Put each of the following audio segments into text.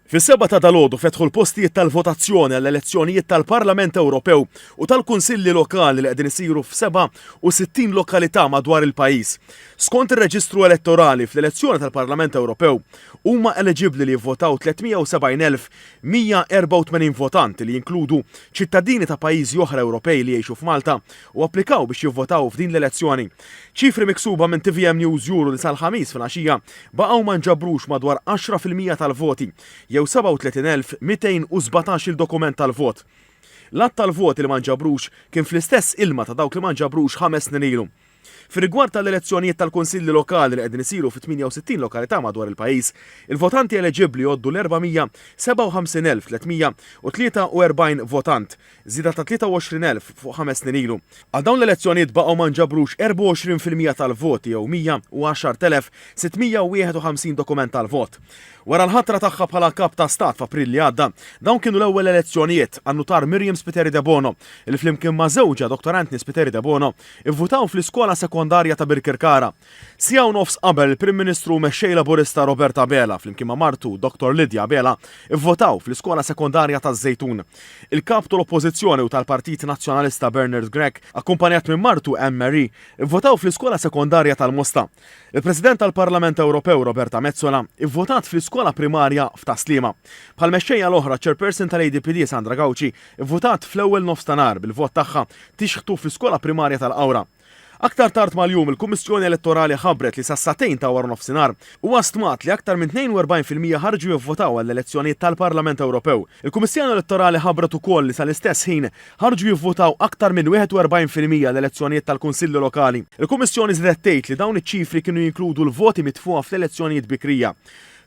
Fis-sebgħa ta' dalgħodu fetħu l-postijiet tal-votazzjoni għall-elezzjonijiet tal-Parlament Ewropew u tal-Kunsilli Lokali li qegħdin isiru f'67 lokalità madwar il-pajjiż. Skont ir-Reġistru Elettorali, fl-elezzjoni tal-Parlament Ewropew huma eliġibbli li jivvotaw 370,184 votant li jinkludu ċittadini ta' pajjiżi oħra Ewropej li jgħixu f'Malta u applikaw biex jivvotaw f'din l-elezzjoni. Ċifri miksuba minn tvm News juru li sal-Ħamis filgħaxija Baqgħu ma nġabrux madwar 10% tal-voti, jew 37,217-il dokument tal-vot. L-għadd tal-voti li ma nġabrux kien fl-istess ilma ta' dawk li ma nġabrux ħames snin ilu. Fir-rigward tal-elezzjonijiet tal-kunsilli lokali li qegħdin isiru fi 68 lokalità madwar il-pajjiż, il-votanti eleġibbli jgħoddu l-457,343 votant, żieda ta' 23,000 fuq ħames snin ilu. Għal dawn l-elezzjonijiet baqgħu ma nġabrux 24% tal-voti jew 110,651 dokument tal-vot. Wara l-ħatra tagħha bħala Kap ta' Stat f'April li għadda, dawn kienu l-ewwel elezzjonijiet għan-Nutar Myriam Spiteri Debono li flimkien ma' żewġha Dottor Anthony Spiteri Debono ivvutaw fl-iskola sekondarja ta' Birkirkara. Siegħa u nofs qabel il-Prim Ministru u Mexxej Laburista Robert Abela flimkien ma' martu Dottor Lydia Abela ivvotaw fl-iskola sekondarja taż-Żejtun. Il-Kap tal-Oppożizzjoni u tal-Partit Nazzjonalista Bernard Grech, akkumpanjat minn martu Anne Marie, ivvotaw fl-iskola sekondarja tal-Mosta. Il-President tal-Parlament Ewropew Roberta Metsola ivvotat fl-iskola primarja f'Tas-Sliema. Bħall-mexxejja l-oħra ċ-Chairperson tal-ADPD Sandra Gauci ivvotat fl-ewwel nofs ta' nhar bil-vot tagħha tixħtu fl-iskola primarja tal-Qawra. Aktar tard mal-jum, il-Kummissjoni Elettorali ħabbret li sas-sagħtejn ta' waranofsinhar, huwa stmat li aktar minn 42% ħarġu jivvotaw għall-elezzjonijiet tal-Parlament Ewropew. Il-Kummissjoni Elettorali ħabbret ukoll li sal-istess ħin ħarġu jivvotaw aktar minn 41% għall-elezzjonijiet tal-Kunsilli Lokali. Il-Kummissjoni żiedet tgħid li dawn iċ-ċifri kienu jinkludu l-voti mitfugħa fl-elezzjonijiet bikrija.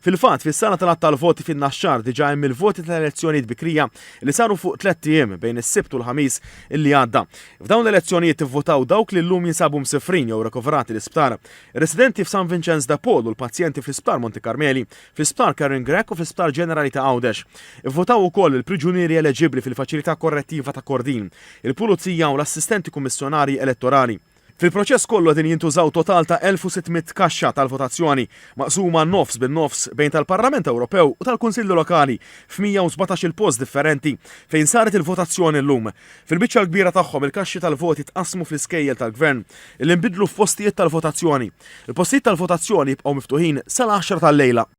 Fil-fatt, fis-sala tal-għadd tal-voti fin-Naxxar diġà hemm il-voti tal-elezzjonijiet bikrija li saru fuq tlett ijiem bejn is-Sibt u l-Ħamis li għadda. F'dawn l-elezzjonijiet ivvutaw dawk li llum jinsabu msifrin jew rikoverati l-isptar, ir-residenti f'San Vinċenz de Paul u l-pazjenti fl-Isptar Monte Karmeli, fl-Isptar Karen Grech u fl-Isptar Ġenerali ta' Għawdex. Ivvutaw ukoll il-priġunieri eleġibbli fil-Faċilità Korrettiva ta' Kordin, il-Pulizija u l-Assistenti Kummissjonarji Elettorali. Fil-proċess kollu qegħdin jintużaw total ta' 1,600 kaxxa tal-votazzjoni, maqsuma nofs bin-nofs bejn tal-Parlament Ewropew u tal-Kunsilli Lokali f'117-il post differenti fejn saret il-votazzjoni llum. Fil-biċċa l-kbira tagħhom il-kaxxi tal-voti tqassmu fl-iskejjel tal-Gvern illi nbidlu f'postijiet tal-votazzjoni. Il-postijiet tal-votazzjoni jibqgħu miftuħin sal-għaxra tal-lejla.